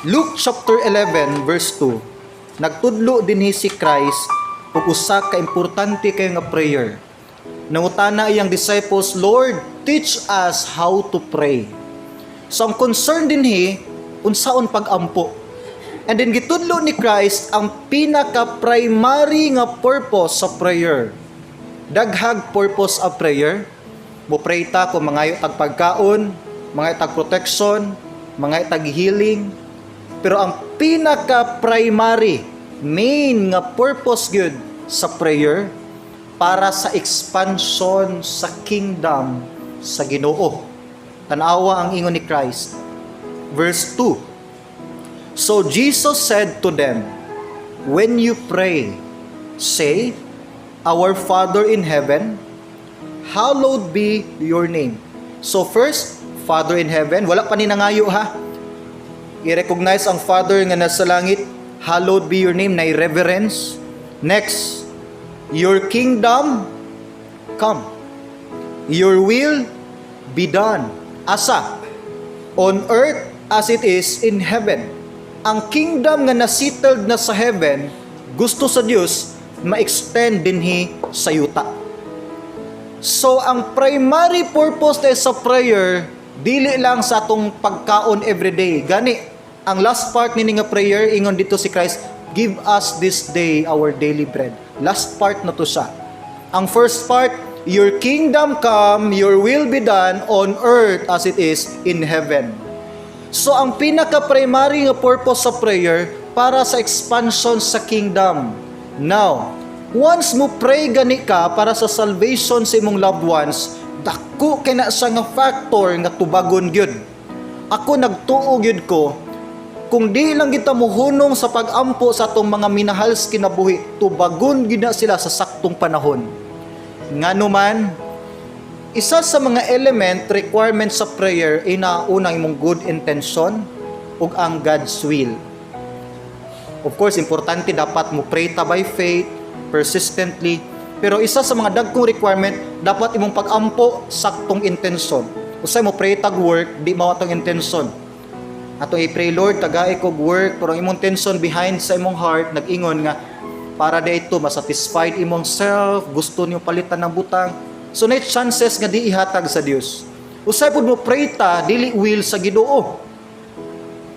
Luke chapter 11 verse 2. Nagtudlo dinhi si Christ og usa ka importante kaayo nga prayer. Nangutana iyang disciples, "Lord, teach us how to pray." So ang concern dinhi, unsaon pag-ampo. And then gitudlo ni Christ ang pinaka-primary nga purpose sa prayer. Daghag purpose of prayer. Mo pray ta kung mangayo tag pagkaon, mangayo tag protection, mangayo tag healing. Pero ang pinaka-primary, main nga purpose gyud sa prayer, para sa expansion sa kingdom sa Ginoo. Tanawa ang ingon ni Christ. Verse 2. So Jesus said to them, "When you pray, say, 'Our Father in heaven, hallowed be your name.'" So first, Father in heaven, wala pa ni nangayo ha. I-recognize ang Father nga nasa langit, hallowed be your name, na reverence. Next, your kingdom come. Your will be done. Asa? On earth as it is in heaven. Ang kingdom nga nasettled na sa heaven, gusto sa Dios ma-extend dinhi sa yuta. So ang primary purpose na sa prayer, dili lang sa atong pagkaon everyday. Gani ang last part nini nga prayer, ingon dito si Christ, "Give us this day our daily bread." Last part na to siya. Ang first part, your kingdom come, your will be done on earth as it is in heaven. So ang pinaka-primary nga purpose sa prayer, para sa expansion sa kingdom. Now, once mo pray gani ka para sa salvation sa imong loved ones, dako kay na siya nga factor nga tubagon gyud. Ako, nagtuo gyud ko, kung di lang kita muhunong sa pag-ampo sa atong mga minahal sa kinabuhi, tubagon gyud na sila sa saktong panahon. Ngano man, isa sa mga element requirement sa prayer ina unang imong good intention ug ang God's will. Of course, importante dapat mo pray ta by faith, persistently. Pero isa sa mga dagkong requirement, dapat imong pag-ampo saktong intention. Usay mo pray tag work, di mao atong intention. Atong i-pray, "Lord, tagai kog work," pero ang imong intention behind sa imong heart, nag-ingon nga, para di ito, masatisfied imong self, gusto niyo palitan ng butang. So, na chances nga di ihatag sa Dios. Usay pud mo pray ta, dili will sa Ginoo.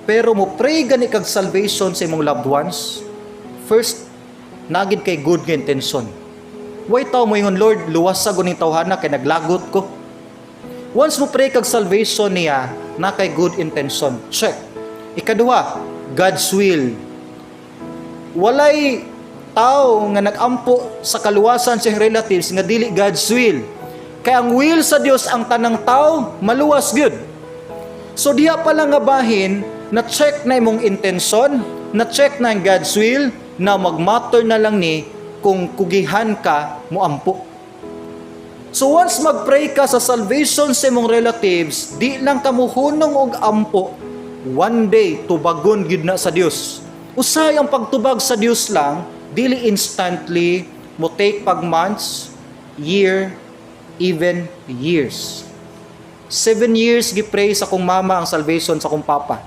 Pero mo pray gani kag salvation sa imong loved ones, first, naa gid kay good nga intention. Way tao mo ingon, "Lord, luwasa guning tawhana kay naglagot ko." Once mo pray kag salvation niya, naa kay good intention. Check. Ikaduha, God's will. Walay tao nga nagampo sa kaluwasan sa iyang relatives nga dili God's will. Kay ang will sa Dios, ang tanang tao maluwas gyud. So diha pa lang nga bahin, na check na imong intention, na check na ang God's will, na magmatter na lang ni kung kugihan ka moampo. So once magpray ka sa salvation sa imong relatives, di lang ka muhunong og ampo, one day tubagon gyud na sa Dios. Usay ang pagtubag sa Dios lang, dili instantly, mo take pag months, year, even years. 7 years gipray sa akong mama ang salvation sa akong papa.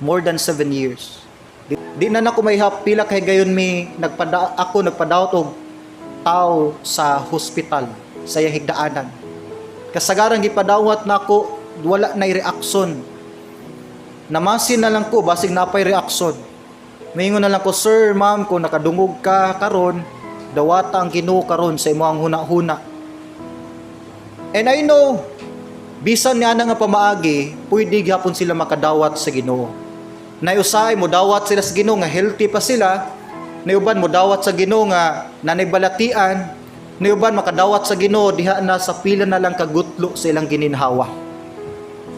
More than 7 years. Di na nako mahap pila kay gayon mi nagpada ako nagpadawat og tao sa hospital sa iyang higdaanan. Kasagaran gipadawat nako, wala na reaksyon. Namasin na lang ko basig napay reaksyon. Maingon na lang ko, "Sir, ma'am, kung nakadungog ka karon, dawata ang Ginoo karon sa imong huna-huna." And I know, bisan niya na nga pamaagi, pwede gihapon sila makadawat sa Ginoo. Nayusay mo dawat sila sa Ginoo nga healthy pa sila, nayuban mo dawat sa Ginoo nga nanay balatian, nayuban makadawat sa Ginoo diha na sa pila na lang kagutlo sa ilang gininhawa.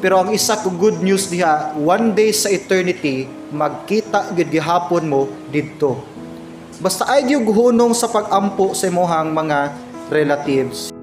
Pero ang isa ko good news diha, one day sa eternity, magkita gid gihapon mo didto. Basta ay gyud hunong sa pag-ampo sa imong mga relatives.